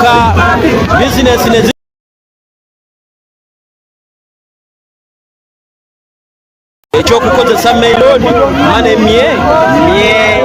zidduka, bizinesi ne ekyokukozesa main road mane mye mye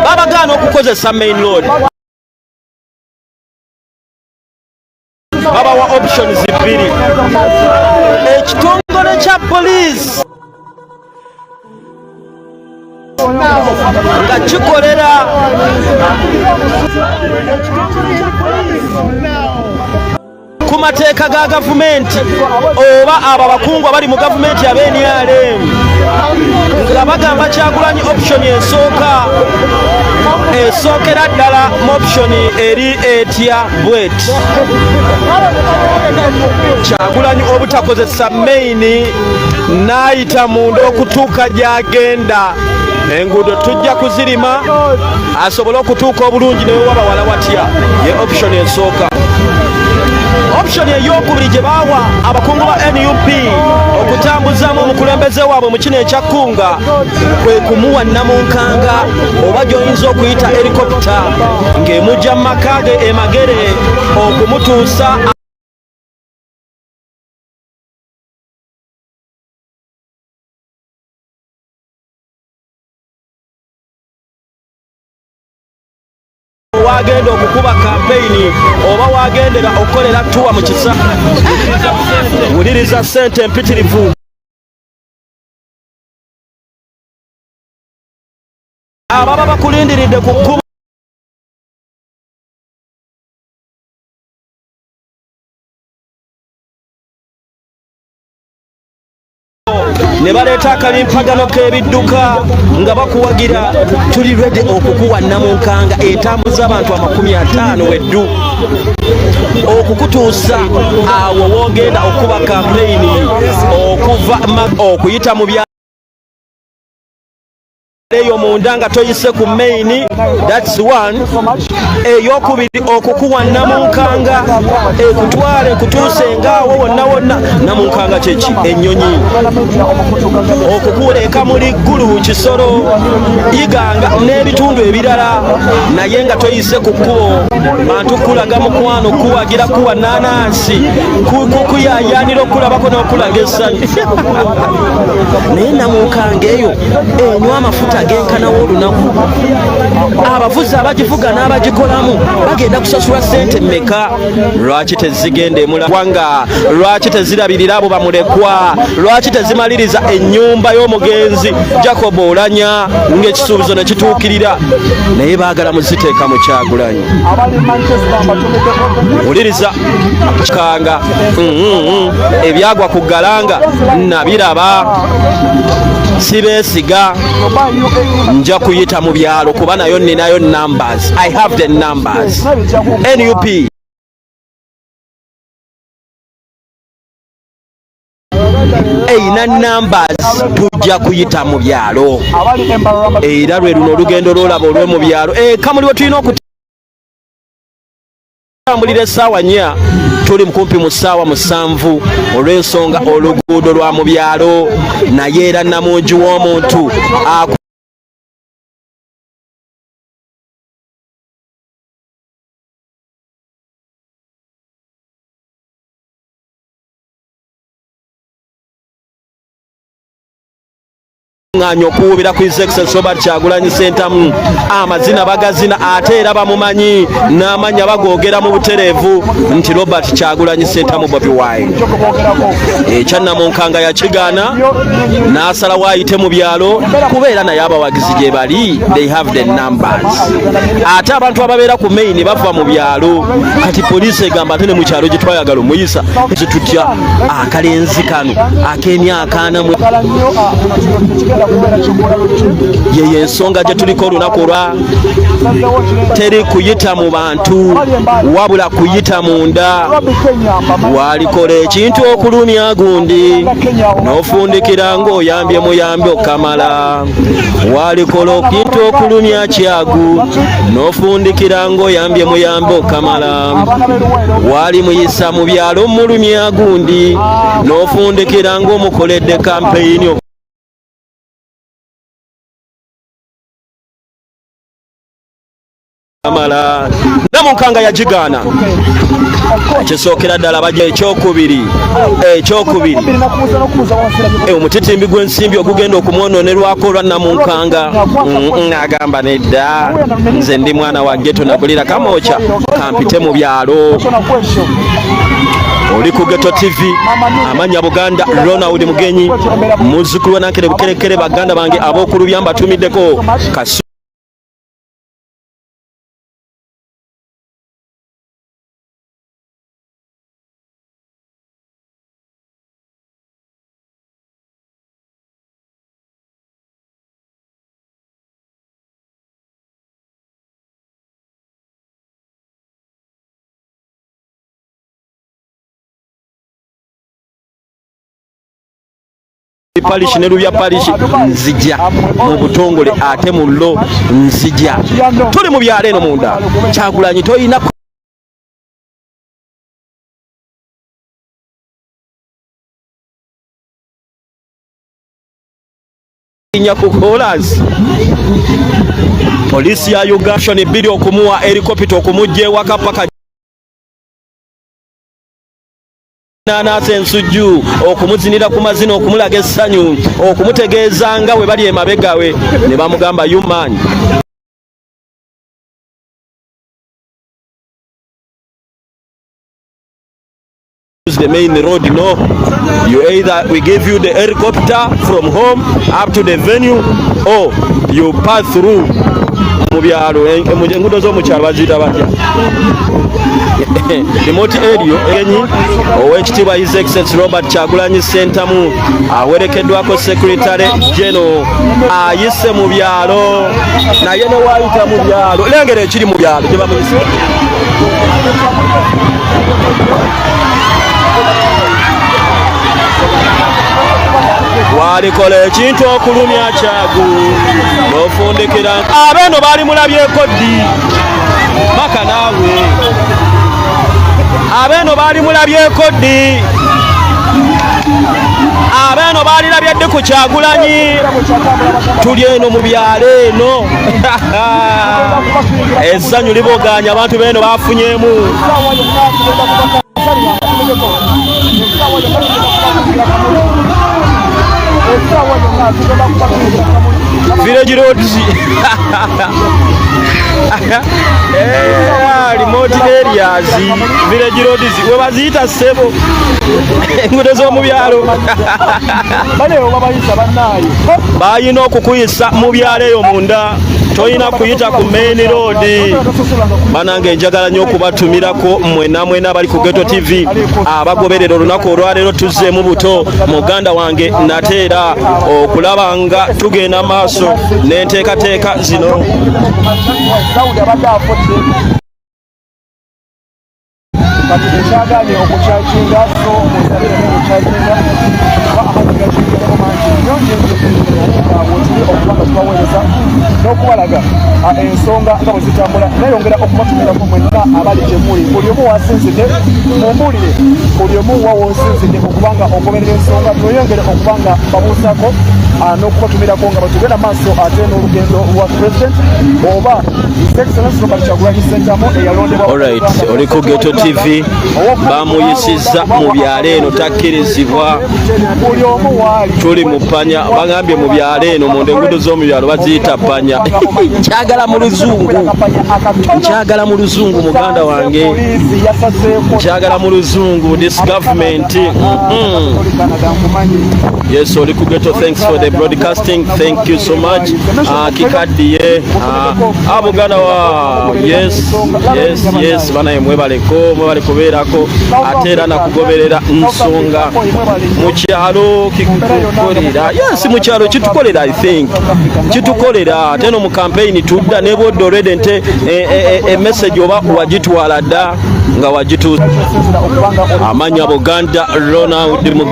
babagaana okukozesa main road, babawa options bbiri. Ekitongole kya poliisi nga kikolera ku mateeka ga gavumenti oba abo abakungu abali mu gavumenti aba NRM nga bagamba Kyagulanyi option esooka, esookera ddala mu option eri etya bweti: Kyagulanyi obutakozesa main n'ayita munda okutuuka gy'agenda, enguudo tujja kuzirima asobole okutuuka obulungi newewaba wala watya. Ye option esooka. Option eyokubiri gye baawa abakungu ba NUP okutambuzaamu omukulembeze waabwe mu kino ekyakkunga kwe kumuwa namunkanga oba gy'oyinza okuyita helikopita ng'emujja mu maka ge e Magere okumutuusa wagenda okukuba kampeyini oba wagendera okukolera tuwa mu kisa. Wuliriza, ssente empitirivu ababa bakulindiridde ku kkubo ne baleeta akalimpagano k'ebidduka nga bakuwagira. Tuli ready okukuwa namunkanga etambuza abantu 50 weddu okukutuusa awo wogenda okuba kampeyini okuva okuyita mu bya eyo munda nga toyise ku main. That's one. Eyokubiri, okukuwa namunkanga ekutwala ekutuuse ngaawo wonna wonna. Namunkanga kyeki? Ennyonyi okukuleeka muli Ggulu, Kisoro, Iganga n'ebitundu ebirala, naye nga toyise ku kkubo bantu kulaga mukwano, kuwagira, kuwa nanansi, kuyayanira okulabako n'okulaga essanyu. Naye namunkanga eyo enywa amafuta genkanawo olunaku? Abavuzi abagivuga n'abagikolamu bagenda kusasula ssente mmeka? Lwaki tezigenda emulawanga? Lwaki tezirabirira abo bamulekwa? Lwaki tezimaliriza ennyumba y'omugenzi Jacob Olanya ng'ekisuubizo ne kituukirira? Naye baagala muziteeka mu Kyagulanyi. Wuliriza kanga ebyagwa ku Galanga nabiraba, sibeesiga. Nja kuyita mu byalo kuba nayo ninayo numbers. I have the numbers. NUP eyina numbers. Tujja kuyita mu byalo era lwe luno olugendo lwolaba olwe mu byalo ekamuli we tulina okutambulira essaawa 4, tuli mukumpi mu ssaawa 7 olw'ensonga oluguudo lwa mu byalo. Naye era namungi w'omuntu nganya okuwubira ku His Excellency Robert Kyagulanyi Ssentamu. Amazina bagazina, ate era bamumanyi n'amannya bagoogera mu butereevu nti Robert Kyagulanyi Ssentamu Bobi Wine. Ekyannamunkanga yakigaana n'asalawo ayite mu byalo kubeera naye abawagizi gye bali, they have the numbers. Ate abantu ababeera ku main bava mu byalo. Kati poliisi egamba ate ne mu kyalo gye twayagala omuyisa tutya akalenzi kano ak'emyaka 40? Yeyo ensonga gye tuliko olunaku olwa teri kuyita mu bantu wabula kuyita munda. Walikola ekintu okulumya gundi n'ofundikira ng'oyambye muyambe okamala. Walikola ekintu okulumya Kyagu n'ofundikira ng'oyambye muyambe okamala. Wali muyisa mu byalo mulumya gundi n'ofundikira ng'omukoledde kampeyini. Amala Namunkanga yagigaana. Ekisookera ddala bajja ekyokubiri ekyokubiri eh, omutitimbi gw'ensimbi ogugenda okumwononerwako olwa Namunkanga agamba nedda, nze ndi mwana wa geto nagulira Kamwokya kampite mu byalo. Oli ku Ghetto TV, amanya Buganda, Ronald Mugenyi, muzzukulu wa Nankere Bukerekere. Baganda bange ab'okulubya mbatumiddeko kasu Parish ne Lubya Parish nzija mu butongole ate mu lo nzija tuli mu byalo eno munda. Kyagulanyi toyina kulinnya ku koolaasi. Poliisi ya Uganda bbiri okumuwa helikopita okumujja ewaka paka n'anaasa ensujju okumuzinira ku mazina okumulaga essanyu okumutegeeza nga we bali emabega we ne bamugamba you man the main road. No, you either we give you the helicopter from home up to the venue or you pass through mu byalo. Enguudo z'omu kyalo baziyita batya? Remote area enyi. Owekitiibwa His Excellency Robert Kyagulanyi Ssentamu awerekeddwako Secretary General ayise mu byalo, naye ne waayita mu byalo lengera ekiri mu byalo gye bamuyise. Walikola ekintu okulumya Kyagu n'ofundikira abeeno baali mulabyeko ddi maka naawe abeeno baali mulabyeko ddi abeeno baalirabye ddi ku Kyagulanyi? Tuli eno mu byalo eno, essanyu liboganya abantu beeno bafunyemu. Village roads, remote areas, village roads we baziyita ssebo, enguudo z'omu byalo. Balina okukuyisa mu byalo eyo munda, toyina kuyita ku main road. Banange, njagala nnyo okubatumirako mwena mwena abali ku Ghetto TV abagoberera olunaku olwaleero. Tuzzeemu buto muganda wange nateera okulaba nga tugenda maaso n'enteekateeka zino. Saudi abadde afudde kati ekyaganye okukyakinga, so musabire okukyakinga kuba amazzi gakingireko mangi nnyo nnyo nnyo. Wetuli okuba nga tubaweereza n'okubalaga ensonga nga bwe zitambula, nayongera okubatumirako mwenna abali gye muli, buli omu wasinzidde mumbuulire, buli omu wa wonsinzidde okuba nga ogoberera ensonga, tweyongere okuba nga babuusaako n'okubatumirako nga bwetugenda maaso ate n'olugendo lwa President oba His Excellence Robert Kyagulanyi Ssentamu eyalondebwa. Alright, oli ku Ghetto TV, bamuyisizza mu byalo eno, takkirizibwa. Buli omu waali. Tuli mu panya, bagambye mu byalo eno munda enguudo z'omu byalo baziyita panya. Nkyagala mu luzungu, nkyagala mu luzungu muganda wange, nkyagala mu luzungu. This government, Yes, oli ku Ghetto, thanks for the broadcasting, thank you so much. Kikaddiye abuganda wa yes, banaye mwebaleko, mwebale kubeerako ate era nakugoberera nsonga mu kyalo kikukolera. Yes, mu kyalo kitukolera, I think kitukolera ate no mu campaign tudda ne bwodda already nte e message oba wagitwala dda nga wagituusa. Amanya Buganda, Ronald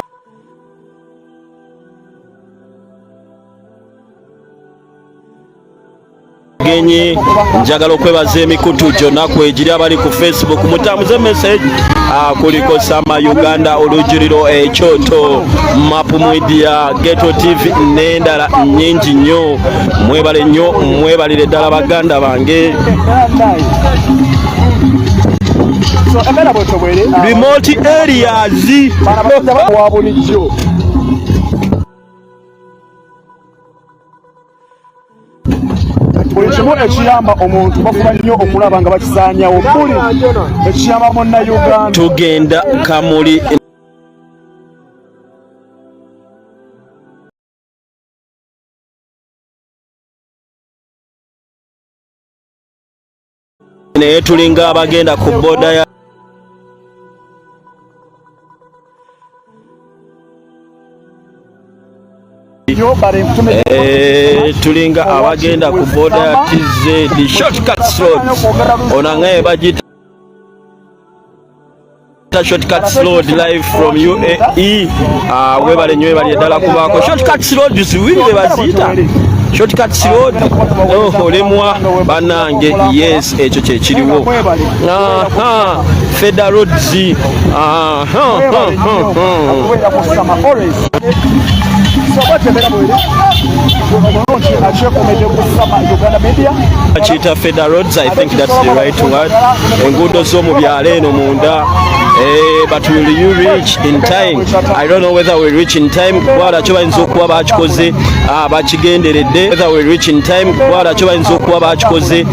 Mugenyi. Njagala okwebaza emikutu gyonna kwegiri, abali ku Facebook mutambuze message. Kuliko Sama Uganda, Olujuliro, Ekyoto, Mapu Media, Ghetto TV n'endala nnyingi nnyo. Mwebale nnyo, mwebalire ddala baganda bange. So embeera bwetyo bweri. Remote areas. Bana abasajja wa bulijjo buli kimu ekiyamba omuntu bafuba nnyo okulaba nga bakisaanyawo, buli ekiyamba munnayuganda. Tugenda Kamuli. Naye tulinga abagenda ku boda ya tulinga abagenda ku boda ya TZ, Shortcuts Road. Ono ngaye bagita Shortcuts Road, live from UAE. Webale nnyo, webale ddala kubaako. Shortcuts Road ziwiri be baziyita Shortcuts Road. Oh, olemwa bannange. Yes, ekyo kyekiriwo. Aha, Feder Roads. Aha. Okubeera ku Sama always. So bwatyo embeera bweri, omulungi akyekomedde ku Sama Uganda Media. Bakiyita Feder Roads, I think that's the right word. Enguudo z'omu byalo eno munda. But will you reach in time? I don't know whether we reach in time. Bwala kyo bayinza okuba bakikoze, bakigenderedde. Whether we reach in time, bwala kyo bayinza okuba bakikoze,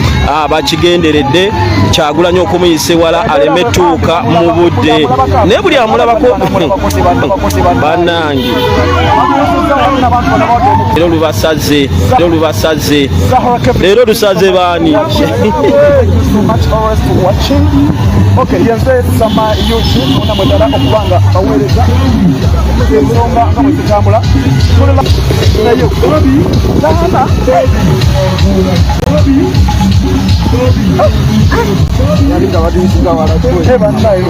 bakigenderedde. Kyagulanyi okumuyisa ewala aleme tuuka mu budde, naye buli amulabako bannange, leero lubasaze, leero lubasaze, leero lusaze baani? So much always for watching. Okay, yenze Sama UG ona mwedala okubanga baweereza ensonga nga bwe zitambula. Naye tata Eh, bannaye.